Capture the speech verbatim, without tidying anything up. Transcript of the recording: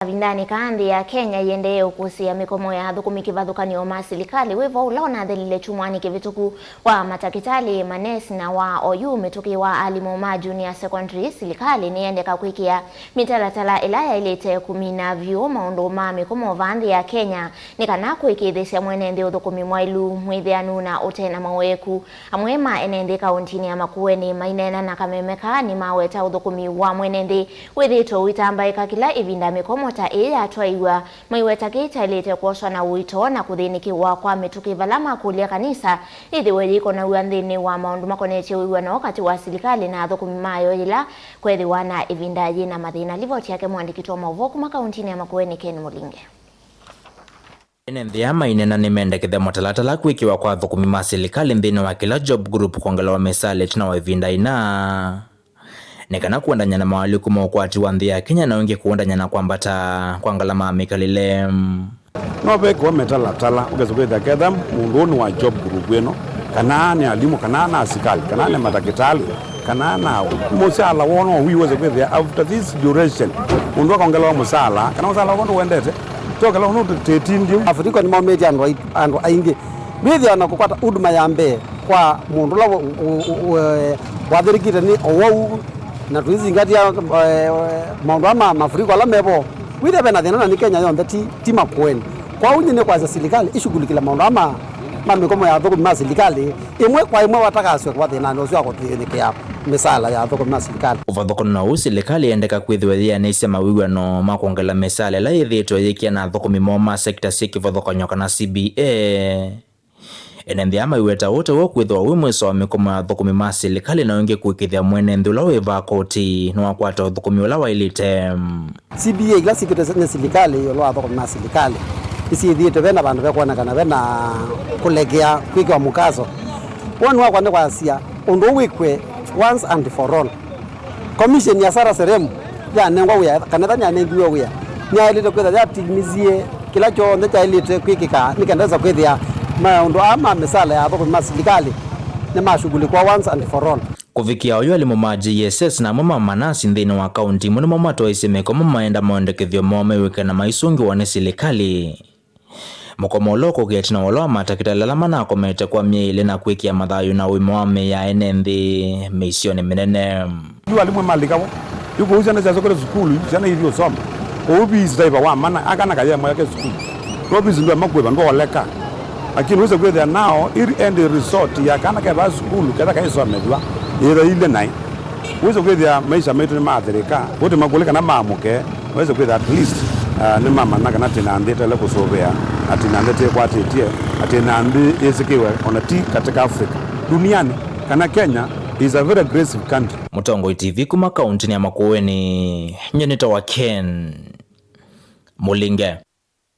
Kavindanĩ kaa, nthĩ ya Kenya yĩendee ũkũsĩĩa mĩkomo ya athũkũmi kĩvathũkany'o ma silikalĩ, wĩvo ũla ũnathelile kyumwanĩ kĩvĩtũku wa matakĩtalĩ, manesi na wa oyu mĩtũkĩ wa alimũ ma junior secondary. Silikalĩ nĩyendeka kwĩkĩa mĩtalatala ĩla yaĩlĩte kũmina vyũ maũndũ ma mĩkomo vaa nthĩ ya Kenya, nĩ kana kũĩkĩĩthĩsya mwene nthĩ ũthũkũmi mwaĩlu, mwĩthĩanu na ũte na maweku. Amwe ma ene nthĩ kaũntinĩ ya Makueni maineena na kameme kaa nĩmaweta ũthũkũmi wa mwene nthĩ wĩthĩĩtwe ũitambaĩka kĩla ĩvinda mĩkomo ta ĩĩ yatwaĩw'a, maiweta kĩĩ kyaĩlĩte kwoswa na ũito na kũthĩnĩkĩwa kwa mĩtũkĩ vala makũlya kanisa yĩthĩwe yĩkonaw'a nthĩnĩ wa maũndũ makonetye wĩw'ano katĩ wa silikalĩ na athũkũmi mayo yĩla kwethĩwa na ĩvinda yĩna mathĩna. Livoti yake mũandĩki wa maũvoo kuma kaũntinĩ ya Makueni, Ken Mũlinge. Ene nthĩ aa maineena nĩmendekethya mũtalatala kwĩkĩwa kwa athũkũmi ma silikalĩ nthĩnĩ wa kĩla job group kwongelewa mĩsaala ĩtina wa ĩvinda ĩna, nĩ kana kũendany'a na moalyũku ma ũkwati wa nthĩ ya Kenya na ũngĩ kũendany'a na kwambata kwa ngalama ya mĩkalĩle. No vekĩwa mĩtalatala ũkesa kwĩthĩa ketha mũndũ ũũ nĩ wa job group ĩno, kana nĩ alimũ, kana nĩ asikalĩ, kana nĩ matakĩtalĩ, kana na mũsaala woo no wĩw'e kwĩthĩa after this duration mũndũ akongelewa mũsaala, kana mũsaala woo ndũwendete, tokela ũndũ tĩtindĩ. Mafuriko nĩmaumĩtye andũ ai-, andũ aingĩ. Wĩthĩa na kũkwata huduma ya mbee kwa mũndũ ũla wa-, wa-, wa-, wathĩnĩkĩte nĩ ũwau, na tũizingatia, eh, maũndũ aa ma mafuriko ala mevo. Wĩthĩa ve na thĩna, na nĩ Kenya yonthe, ti, ti Makueni. Kwoou nyie nĩkwasya silikalĩ ishughulikile maũndũ aa ma, ma mĩkomo ya athũkũmi ma silikalĩ, ĩmwe kwa ĩmwe vatakaswe kũva thĩnanĩ ũsu wa kũthĩnĩkĩa mĩsaala ya athũkũmi ma silikalĩ. Ũvathũkany'o na ũu, silikalĩ yendeka kwĩthĩwa yĩanĩsya mawĩw'ano ma kwongela mĩsaala ĩla yĩthĩĩtwe yĩkĩa na athũkũmi moo ma sekita syĩ kĩvathũkany'o kana C B A. Ene nthĩ aa maiweta ũũ ta w'o kwĩthĩwa wĩ mwĩso wa mĩkomo ya athũkũmi ma silikalĩ na ũngĩ kũĩkĩĩthya mwene nthĩ ũla wĩ vaa koti nĩwakwata ũthũkũmi ũla waĩlĩte. C B A ila syĩkĩtwe nĩ silikalĩ ĩũlũ wa athũkũmi ma silikalĩ nĩsyĩthĩĩtwe ve na vandũ vekwonekana ve na kũlekea kwĩkĩwa mũkaso. Woni wakwa nĩ kwasya ũndũ ũũ wĩkwe once and for all. Commission ya Sara Serem yanengwa wĩa, kana ĩla nĩyanengiwe wĩa, nĩyaĩlĩte kwĩthĩa yatimisie kĩla kyonthe kyaĩlĩte kwĩkĩka nĩ kenda ĩsa kwĩthĩa maũndũ aa ma mĩsaala ya athũkũmi ma silikalĩ nĩmashughulikwa once and for all. Kũvikĩa oyu, alimũ ma J S S na amwe ma manasi nthĩnĩ wa kaunti imwe nĩmo matwaisye mĩkomo maenda maendekethyo moo mew'ĩke na maisũngĩwa nĩ silikalĩ. Mũkomo ũla ũkũkĩa ĩtina wa ũla wa matakĩtalĩ ala manakomete kwa myei ĩlĩ na kwĩkĩa mathayũ na ũima wa mĩĩ ya ene nthĩ mĩisyonĩ mĩnene. Yu alimũ malika vo. Yu kũu syana syasokele sukulu, syana ithi ũsoma. Kũu fees driver wa mana, akana kayemwa yake sukulu. No fees ndwe makwĩva, ndwoleka. Lakini wĩse kwĩthĩa nao, iri end result ya kana keva sukulu, ketha kaisomethw'a, yĩthaile naĩ. Wĩse kwĩthĩa maisha maitũ nĩmaathĩrĩka, ũtĩ makũlĩ kana maamũke, wĩse kwĩthĩa at least, uh, nĩmamanya kana twĩ na nthĩ ĩtaĩle kũsũvĩa, atĩ na nthĩ twĩkwatĩtye, atĩ na nthĩ yĩsĩkĩwe, ona ti katika Africa, duniani, kana Kenya is a very aggressive country. Mũtongoi T V kuma kauntinĩ ya Makueni, nyie nĩtawa Ken Mũlinge.